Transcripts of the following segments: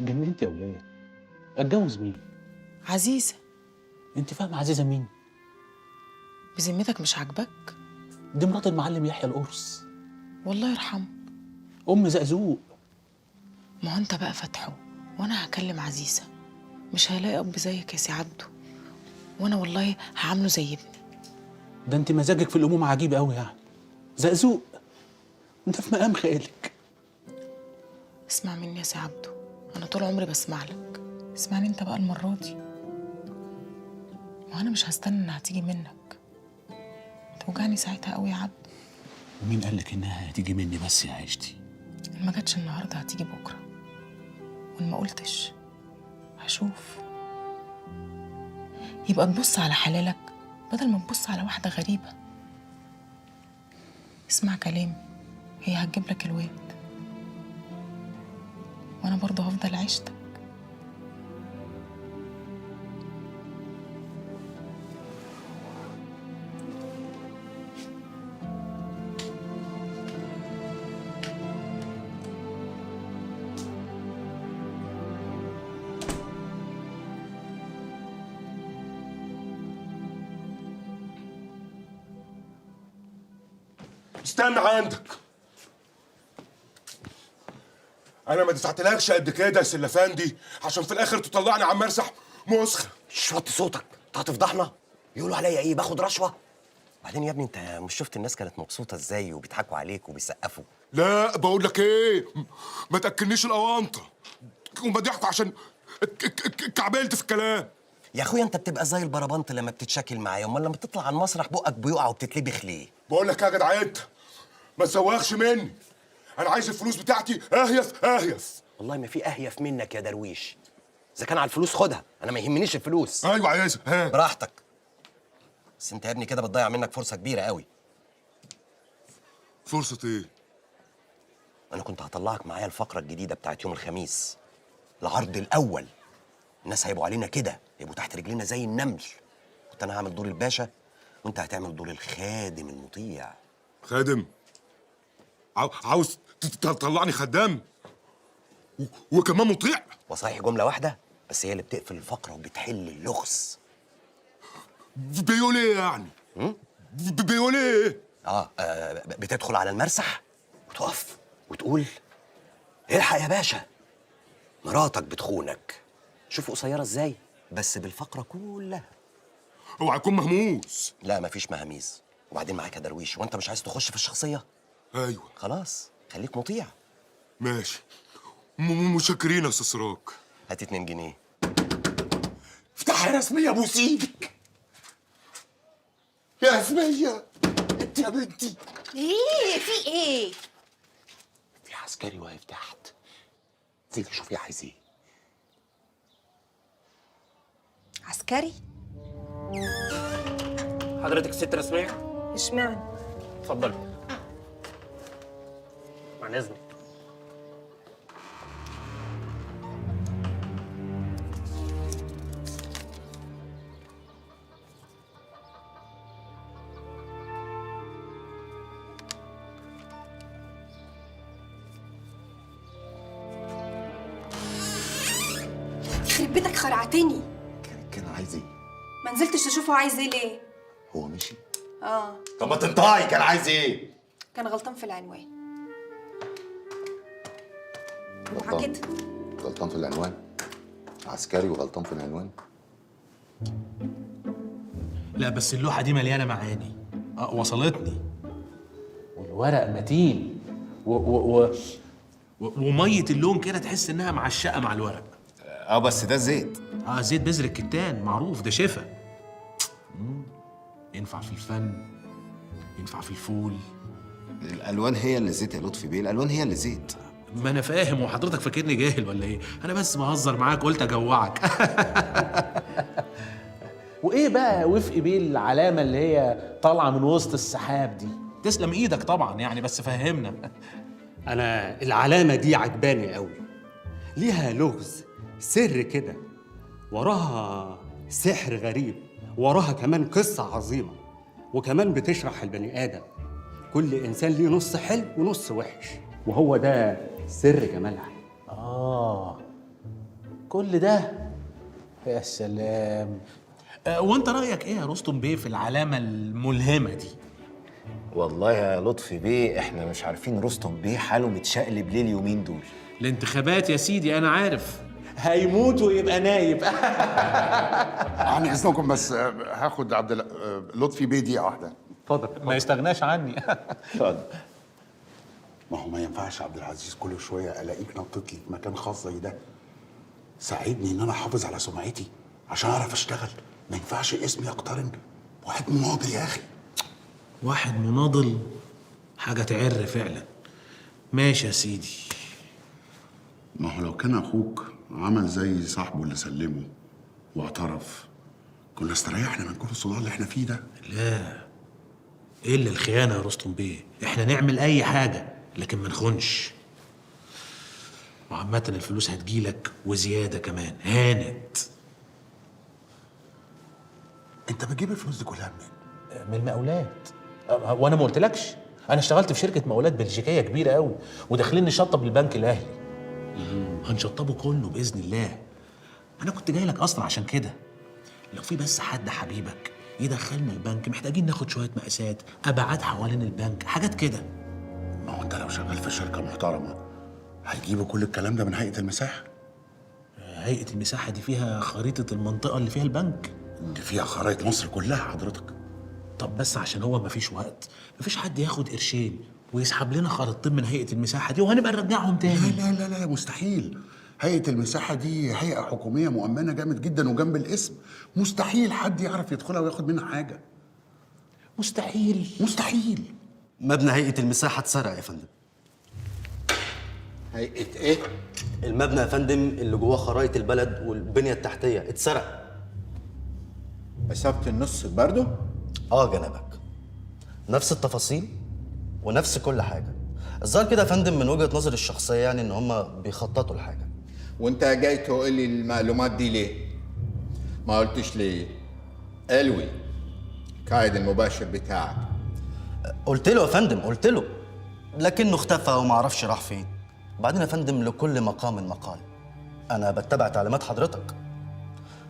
اتجننت يا وليه؟ اتجوز مين؟ عزيزه. انت فاهمه عزيزه مين؟ بذمتك مش عاجبك؟ دي مرات المعلم يحيى القرص. والله يرحمه. ام زقزوق. ما هو انت بقى فاتحة وانا هكلم عزيزه، مش هلاقي اب زيك يا سي عبده، وانا والله هعامله زي ابني. ده انت مزاجك في الامومة عجيب قوي يعني. زقزوق انت في مقام خالك. اسمع مني يا سي عبده، انا طول عمري بسمع لك، اسمعني انت بقى المرة دي. ما انا مش هستنى انها هتيجي منك، توجعني ساعتها قوي يا عبد. ومين قال لك انها هتيجي مني بس يا عيشتي؟ ان ما جاتش النهارده هتيجي بكره، وان ما قلتش هشوف. يبقى تبص على حلالك بدل ما تبص على واحدة غريبة. اسمع كلامي، هي هتجيب لك الواد، وانا برضه هفضل عيشتك. استنى عندك. انا ما دفعتلكش قد كده يا سلفندي عشان في الاخر تطلعني عم مرسح مسخه. شوط صوتك، انت هتفضحنا. يقولوا عليا ايه؟ باخد رشوة؟ بعدين يا ابني انت مش شفت الناس كانت مبسوطة ازاي وبيضحكوا عليك وبيسقفوا؟ لا بقول لك ايه، ما تاكلنيش الاونطه وما ضحكوا عشان كعبلت في الكلام. يا اخويا انت بتبقى زي البربنت لما بتتشاكل معايا، امال لما بتطلع على المسرح بقك بيقع وبتتلبخ ليه؟ بقول لك يا جدع انت ما تسوخش مني، انا عايز الفلوس بتاعتي. اهيف اهيف. والله ما في اهيف منك يا درويش. اذا كان على الفلوس خدها، انا ما يهمنيش الفلوس. ايوه عايزها. ها براحتك، بس انت يا ابني كده بتضيع منك فرصة كبيرة قوي. فرصة ايه؟ انا كنت هطلعك معايا الفقرة الجديدة بتاعت يوم الخميس، العرض الاول. الناس هيبقوا علينا كده، يبقوا تحت رجلينا زي النمل. كنت انا هعمل دور الباشا وانت هتعمل دور الخادم المطيع. خادم؟ عاوز تطلعني خدام وكمان مطيع؟ وصحيح جملة واحدة بس هي اللي بتقفل الفقرة وبتحل اللغز. بيقول ايه يعني؟ بيقول ايه؟ بتدخل على المرسح وتقف وتقول الحق يا باشا مراتك بتخونك. شوف قصيرة ازاي بس بالفقره كلها. اوعى يكون مهموس. لا مفيش مهاميز. وبعدين معاك يا درويش، وانت مش عايز تخش في الشخصية؟ ايوه خلاص خليك مطيع. ماشي. متشكرين يا استاذ سراج. هات 2 جنيه. افتح يا رسمية ابوس ايدك يا رسمية. انت يا بنتي ايه في ايه؟ في عسكري واقف تحت، انزلي شوفي عايز ايه. عسكري؟ حضرتك ست رسمية؟ اشمعنى؟ اتفضلي. مع اذنك. يخرب بيتك خرعتني. كان عايز ايه؟ ما نزلتش تشوفه عايز ايه ليه؟ هو مشي؟ اه. طب ما تنطقي، كان عايز ايه؟ كان غلطان في العنوان. اوعى كده. غلطان في العنوان؟ عسكري وغلطان في العنوان؟ لا بس اللوحة دي مليانة معاني. وصلتني. والورق متين و و و ومية اللون كده تحس انها معشقة مع الورق. بس ده زيت. زيت بذر الكتان معروف، ده شفا. ينفع في الفن، ينفع في الفول. الالوان هي اللي زيت يا لطفي بيه، الالوان هي اللي زيت. ما انا فاهم، وحضرتك فاكرني جاهل ولا ايه؟ انا بس بهزر معاك قلت اجوعك. وايه بقى وفق بيه العلامة اللي هي طالعه من وسط السحاب دي؟ تسلم ايدك طبعا يعني، بس فهمنا. أنا العلامة دي عجباني قوي، ليها لغز سر كده، وراها سحر غريب، وراها كمان قصة عظيمة، وكمان بتشرح البني آدم. كل إنسان ليه نص حلو ونص وحش، وهو ده سر جمالها. كل ده؟ يا سلام. وانت رايك ايه يا رستم بيه في العلامة الملهمة دي؟ والله يا لطفي بيه احنا مش عارفين رستم بيه حاله متشقلب ليه اليومين دول. الانتخابات يا سيدي انا عارف. هيموت ويبقى نايب. عن اذنكم بس هاخد عبد لطفي بيه دقيقة واحدة. اتفضل. ما يستغناش عني. اتفضل. ما هو ما ينفعش عبد العزيز كل شوية الاقيك نطيت لي في مكان خاص زي ده. ساعدني ان انا احافظ على سمعتي عشان اعرف اشتغل. ما ينفعش اسمي يقترن واحد مناضل يا اخي. واحد مناضل حاجة تعر فعلا. ماشي يا سيدي. ما هو لو كان اخوك عمل زي صاحبه اللي سلمه واعترف كنا استريحنا من كل الصداع اللي احنا فيه ده. لا، ايه اللي الخيانة يا رستم بيه؟ احنا نعمل اي حاجة لكن ما نخونش. وعامة الفلوس هتجيلك وزيادة كمان. هانت. انت بتجيب الفلوس دي كلها منين؟ من المقاولات. وانا ما قلتلكش؟ انا اشتغلت في شركة مقاولات بلجيكيه كبيرة قوي وداخلين نشطب البنك الاهلي. هنشطبه كله باذن الله. انا كنت جاي لك اصلا عشان كده. لو في بس حد حبيبك يدخلنا البنك، محتاجين ناخد شوية مقاسات، ابعاد حوالين البنك، حاجات كده. ما هو انت لو شغال في شركة محترمه هيجيبوا كل الكلام ده من هيئة المساحة. هيئة المساحة دي فيها خريطة المنطقة اللي فيها البنك. دي فيها خرايط مصر كلها حضرتك. طب بس عشان هو مفيش وقت، مفيش حد ياخد قرشين ويسحب لنا خريطتين من هيئة المساحة دي وهنبقى نرجعهم تاني. لا لا لا لا مستحيل. هيئة المساحة دي هيئة حكومية مؤمنة جامد جدا وجنب الاسم، مستحيل حد يعرف يدخلها وياخد منها حاجة. مستحيل مستحيل. مبنى هيئة المساحة اتسرق يا فندم. هيئة ايه؟ المبنى يا فندم اللي جواه خرايط البلد والبنية التحتية اتسرق. عصابة النص برضه؟ اه جنابك. نفس التفاصيل ونفس كل حاجة. الظاهر كده يا فندم من وجهة نظري الشخصية يعني إن هما بيخططوا لحاجة. وأنت جاي تقول لي المعلومات دي ليه؟ ما قلتش ليه؟ ألوي القائد المباشر بتاعك. قلت له يا فندم، قلت له، لكنه اختفى وما اعرفش راح فين. بعدين يا فندم لكل مقام مقال. أنا بتبع تعليمات حضرتك.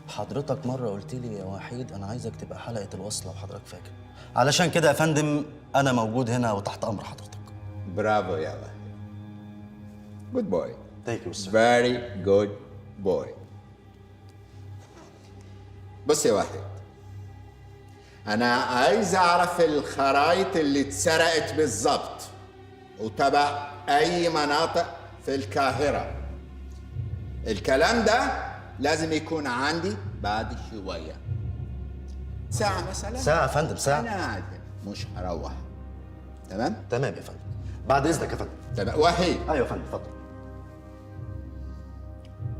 حضرتك مرة قلت لي يا وحيد أنا عايزك تبقى حلقة الوصلة وحضرتك فاكر. علشان كده يا فندم أنا موجود هنا وتحت أمر حضرتك. برافو يا وحيد. Good boy. Thank you sir. Very good boy. بص يا وحيد، أنا عايز أعرف الخرايط اللي اتسرقت بالظبط وتبع أي مناطق في القاهرة. الكلام ده لازم يكون عندي بعد شوية. ساعة مثلا؟ ساعة يا فندم، ساعة. أنا قاعد مش هروح. تمام؟ تمام يا فندم. بعد إذنك يا فندم. تمام. وحيد. أيوه يا فندم، اتفضل.